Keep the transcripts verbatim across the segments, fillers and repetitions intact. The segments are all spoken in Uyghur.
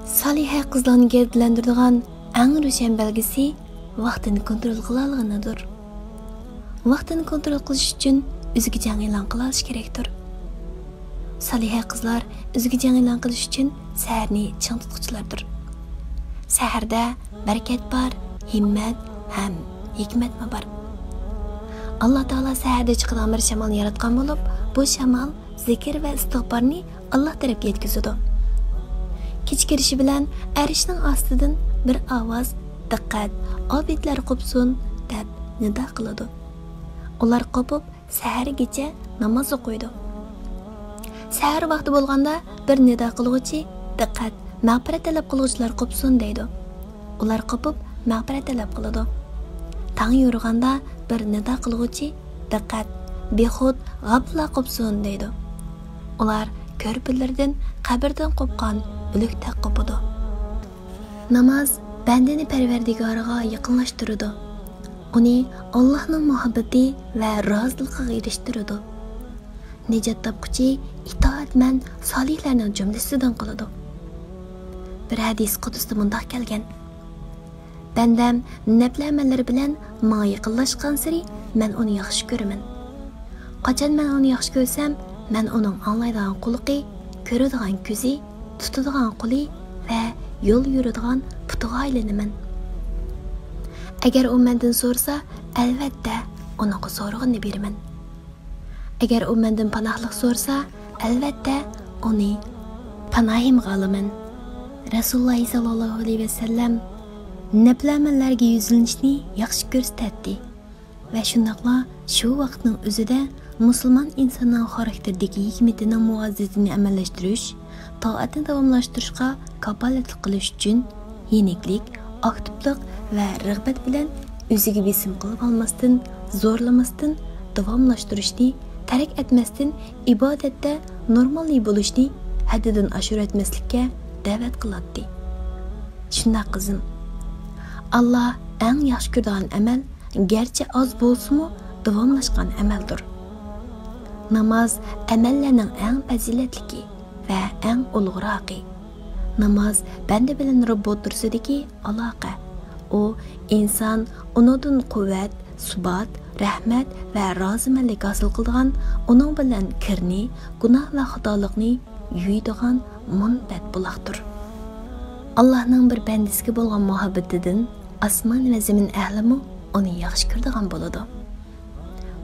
سالىھە قىزلارنى گەۋدىلەندۈرىدىغان ئەڭ روشەن بەلگىسى ۋاقتىنى كونترول قىلالىغىنىدۇر. ۋاقتىنى كونترول قىلىش ئۈچۈن ئۆزىگە جەڭ ئېلان قىلالىشى كېرەكتۇر. سالىھە قىزلار ئۆزىگە جەڭ ئېلان قىلىش ئۈچۈن سەھەرنى چىڭ تۇتقۇچىلاردۇر. سەھەردە بەرىكەت بار، ھىممەت ھەم ھېكمەتمۇ بار. ئاللا تائالا سەھەردە چىقىدىغان بىر شامالنى ياراتقان بولۇپ، بۇ شامال زىكىر ۋە ئىستىغپارنى ئاللا تەرەپكە يەتكۈزىدۇ. كېچە كىرىشى بىلەن ئەرشنىڭ ئاستىدىن بىر ئاۋاز، «دىققەت، ئابىدلار قوپسۇن!» دەپ نىدا قىلىدۇ. ئۇلار قوپۇپ، سەھەرگىچە ناماز ئوقۇيدۇ. سەھەر ۋاقتى بولغاندا بىر نىدا قىلغۇچى، «دىققەت، مەغپىرەت تەلەپ قىلغۇچىلار قوپسۇن!» دەيدۇ. ئۇلار قوپۇپ، مەغپىرەت تەلەپ قىلىدۇ. تاڭ يورۇغاندا بىر نىدا قىلغۇچى، «دىققەت، بىخۇد، غاپىللار قوپسۇن!» دەيدۇ. ئۇلار كۆرپىلىرىدىن قەبرىدىن قوپقان ئۆلۈكتەك قوپىدۇ. ناماز بەندىنى پەرۋەردىگارىغا يېقىنلاشتۇرىدۇ. ئۇنى ئاللاھنىڭ مۇھەببىتى ۋە رازىلىقىغا ئېرىشتۈرىدۇ. نىجات تاپقۇچى ئىتائەتمەن سالىھلارنىڭ جۈملىسىدىن قىلىدۇ. بىر ھەدىس قۇدسىدا مۇنداق كەلگەن: «بەندەم نەپلى ئەمەللىرى بىلەن ماڭا يېقىنلاشقانسېرى مەن ئۇنى ياخشى كۆرىمەن. قاچان مەن ئۇنى ياخشى كۆرسەم، مەن ئۇنىڭ ئاڭلايدىغان قۇلىقى، كۆرىدىغان كۆزى، تۇتىدىغان قولى ۋە يول يۈرىدىغان پۇتىغا ئايلىنىمەن. ئەگەر ئۇ مەندىن سورىسا، ئەلۋەتتە، ئۇنىڭغا سورىغىنىنى بېرىمەن. ئەگەر ئۇ مەندىن پاناھلىق سورىسا، ئەلۋەتتە، ئۇنى پاناھىمغا ئالىمەن.» رەسۇلۇللاھ سەللەللاھۇ ئەلەيھى ۋەسەللەم نەپلى ئەمەللەرگە يۈزلىنىشنى ياخشى كۆرسىتەتتى. ۋە شۇنداقلا شۇ ۋاقىتنىڭ ئۆزىدە مۇسۇلمان ئىنساننىڭ خاراكتېرىدىكى ھېكمىتىنىڭ مۇۋازىتىنى ئەمەللەشتۈرۈش، تائەتنى داۋاملاشتۇرۇشقا كاپالەتلىك قىلىش ئۈچۈن يېنىكلىك، ئاكتىپلىق ۋە رىغبەت بىلەن ئۆزىگە بېسىم قىلىۋالماستىن، زورلىماستىن، داۋاملاشتۇرۇشنى، تەرك ئەتمەستىن، ئىبادەتتە نورمالنى بولۇشنى ھەددىدىن ئاشۇرۇۋەتمەسلىككە دەۋەت قىلاتتى. شۇنداق، قىزىم. ئاللا ئەڭ ياخشى كۆرىدىغان ئەمەل گەرچە ئاز بولسىمۇ، داۋاملاشقان ئەمەلدۇر. ناماز ئەمەللەرنىڭ ئەڭ پەزىلەتلىكى ۋە ئەڭ ئۇلۇغراقى. ناماز بەندە بىلەن رەببى ئوتتۇرىسىدىكى ئالاقە. ئۇ ئىنسان ئۇنىڭدىن قۇۋۋەت، سۇبات، رەھمەت ۋە رازىمەنلىك ھاسىل قىلىدىغان، ئۇنىڭ بىلەن كىرنى، گۇناھ ۋە خاتالىقنى يۇيىدىغان مۇنبەت بۇلاقتۇر. ئاللانىڭ بىر بەندىسىگە بولغان مۇھەببىتىدىن ئاسمان ۋە زېمىن ئەھلىمۇ ئۇنى ياخشى كۆرىدىغان بولىدۇ.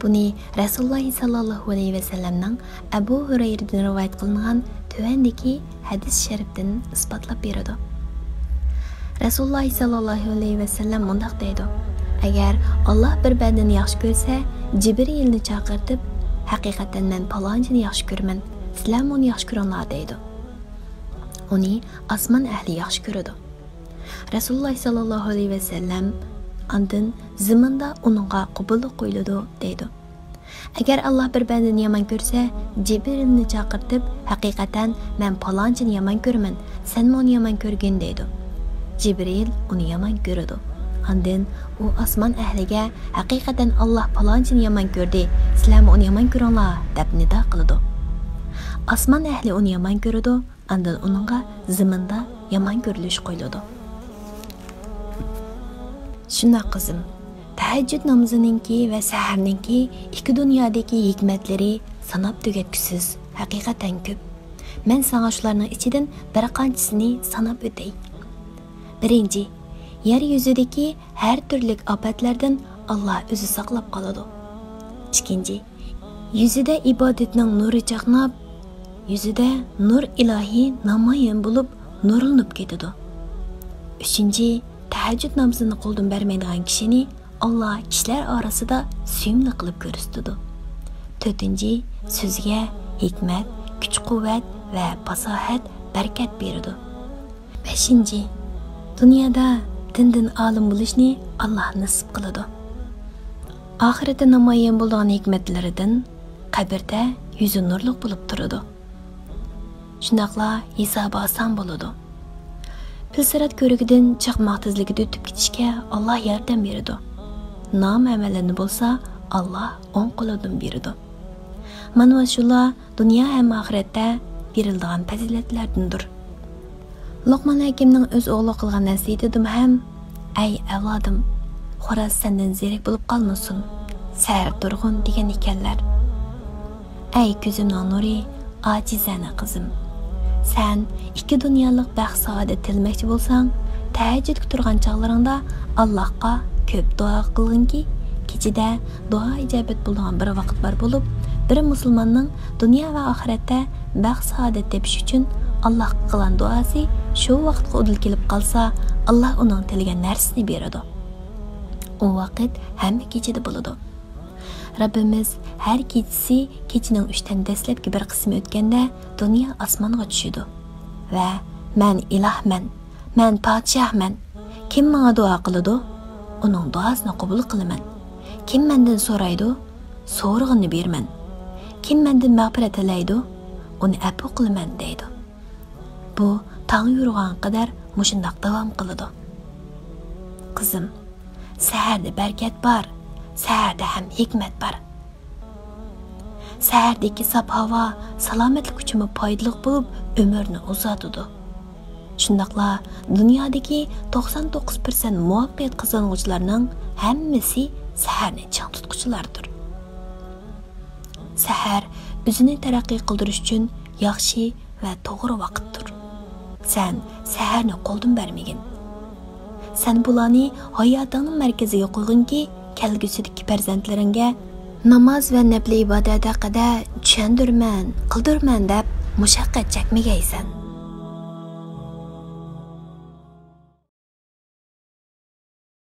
بۇنى رەسۇلۇللاھ سەللەللاھۇ ئەلەيھى ۋەسەللەمنىڭ ئەبۇ ھۇرەيرىدىن رىۋايەت قىلىنغان تۆۋەندىكى ھەدىس شەرىپتىن ئىسپاتلاپ بېرىدۇ. رەسۇلۇللاھ سەللەللاھۇ ئەلەيھى ۋەسەللەم مۇنداق دەيدۇ: «ئەگەر ئاللا بىر بەندىنى ياخشى كۆرسە، جىبرىئىلنى چاقىرتىپ، ھەقىقەتەن مەن پالانچىنى ياخشى كۆرىمەن، سىلەرمۇ ئۇنى ياخشى كۆرۈڭلار» دەيدۇ. ئۇنى ئاسمان ئەھلى ياخشى كۆرىدۇ. رەسۇلۇللاھ سەللەللاھۇ ئەلەيھى ۋەسەللەم ئاندىن زېمىندا ئۇنىڭغا قوبۇللۇق قويۇلىدۇ دەيدۇ. ئەگەر ئاللا بىر بەندىنى يامان كۆرسە، جىبرىلنى چاقىرتىپ، ھەقىقەتەن مەن پالانچىنى يامان كۆرىمەن، سەنمۇ ئۇنى يامان كۆرگىن دەيدۇ. جىبرىل ئۇنى يامان كۆرىدۇ. ئاندىن ئۇ ئاسمان ئەھلىگە، ھەقىقەتەن ئاللا پالانچىنى يامان كۆردى، سىلەرمۇ ئۇنى يامان كۆرۈڭلار دەپ نىدا قىلىدۇ. ئاسمان ئەھلى ئۇنى يامان كۆرىدۇ، ئاندىن ئۇنىڭغا زېمىندا يامان كۆرۈلۈش قويۇلىدۇ. شۇنداق، قىزىم، تەھەججۇد نامىزىنىڭكى ۋە سەھەرنىڭكى ئىككى دۇنيادىكى ھېكمەتلىرى ساناپ تۈگەتكۈسىز، ھەقىقەتەن كۆپ. مەن ساڭا شۇلارنىڭ ئىچىدىن بىر قانچىسىنى ساناپ ئۆتەي. بىرىنچى، يەر يۈزىدىكى ھەر تۈرلۈك ئاپەتلەردىن ئاللا ئۆزى ساقلاپ قالىدۇ. ئىككىنچى، يۈزىدە ئىبادەتنىڭ نۇرى چاقناپ، يۈزىدە نۇر ئىلاھى نامايان بولۇپ نۇرلىنىپ كېتىدۇ. ئۈچىنچى، تەھەججۇد نامىزىنى قولدىن بەرمەيدىغان كىشىنى ئاللا كىشىلەر ئارىسىدا سۆيۈملۈك قىلىپ كۆرسىتىدۇ. تۆتىنچى، سۆزگە ھېكمەت، كۈچ-قۇۋۋەت ۋە پاساھەت، بەرىكەت بېرىدۇ. بەشىنچى، دۇنيادا دىندىن ئالىم بولۇشنى ئاللا نېسىپ قىلىدۇ. ئاخىرەتتە نامايان بولىدىغان ھېكمەتلىرىدىن قەبرىدە يۈزى نۇرلۇق بولۇپ تۇرىدۇ. شۇنداقلا ھېسابى ئاسان بولىدۇ. پىل سىرات كۆۋرۈكىدىن چاقماق تېزلىكىدە ئۆتۈپ كېتىشكە ئاللا ياردەم بېرىدۇ. نامە ئەمەللەرنى بولسا ئاللا ئوڭ قولىدىن بېرىدۇ. مانا شۇلار دۇنيا ھەم ئاخىرەتتە بېرىلىدىغان پەزىلەتلەردىندۇر. لوقمان ھەكىمنىڭ ئۆز ئوغلىغا قىلغان نەسىھىتىدىمۇ ھەم، ئەي ئەۋلادىم، خوراز سەندىن زېرەك بولۇپ قالمىسۇن، سەھەر تۇرغىن دېگەن ئىكەنلەر. ئەي كۆزۈمنىڭ نۇرى، ئاجىزانە قىزىم، سەن ئىككى دۇنيالىق بەخت سائادەت تىلىمەكچى بولساڭ، تەھەججۇدكە تۇرغان چاغلىرىڭدا ئاللاھقا كۆپ دۇئا قىلغىنكى، كېچىدە دۇئا ئىجابەت بولىدىغان بىر ۋاقىت بار بولۇپ، بىر مۇسۇلماننىڭ دۇنيا ۋە ئاخىرەتتە بەخت سائادەت تېپىش ئۈچۈن ئاللاھقا قىلغان دۇئاسى شۇ ۋاقىتقا ئۇدۇل كېلىپ قالسا، ئاللاھ ئۇنىڭ تىلىگەن نەرسىنى بېرىدۇ. ئۇ ۋاقىت ھەممە كېچىدە بولىدۇ. رەببىمىز ھەر كېچىسى كېچىنىڭ ئۈچتىن دەسلەپكى بىر قىسمى ئۆتكەندە دۇنيا ئاسمانغا چۈشىدۇ ۋە مەن ئىلاھمەن، مەن پادىشاھمەن، كىم ماڭا دۇئا قىلىدۇ؟ ئۇنىڭ دۇئاسىنى قوبۇل قىلىمەن. كىم مەندىن سورايدۇ؟ سورىغىنىنى بېرىمەن. كىم مەندىن مەغپىرەت تىلەيدۇ؟ ئۇنى ئەپۇ قىلىمەن دەيدۇ. بۇ تاڭ يورۇغانغا قەدەر مۇشۇنداق داۋام قىلىدۇ. قىزىم، سەھەردە بەرىكەت بار، سەھەردە ھەم ھېكمەت بار. سەھەردىكى ساپ ھاۋا سالامەتلىك ئۈچۈنمۇ پايدىلىق بولۇپ، ئۆمۈرنى ئۇزارتىدۇ. شۇنداقلا دۇنيادىكى توقسان توققۇز پىرسەنت مۇۋەپپەقىيەت قازانغۇچىلارنىڭ ھەممىسى سەھەرنى چىڭ تۇتقۇچىلاردۇر. سەھەر ئۆزىنى تەرەققىي قىلدۇرۇش ئۈچۈن ياخشى ۋە توغرا ۋاقىتتۇر. سەن سەھەرنى قولدىن بەرمىگىن. سەن بۇلارنى ھاياتىڭنىڭ مەركىزىگە قويغىنكى، كەلگۈسىدىكى پەرزەنتلىرىڭگە ناماز ۋە نەپلى ئىبادەت ھەققىدە چۈشەندۈرىمەن، قىلدۇرىمەن دەپ مۇشەققەت چەكمىگەيسەن.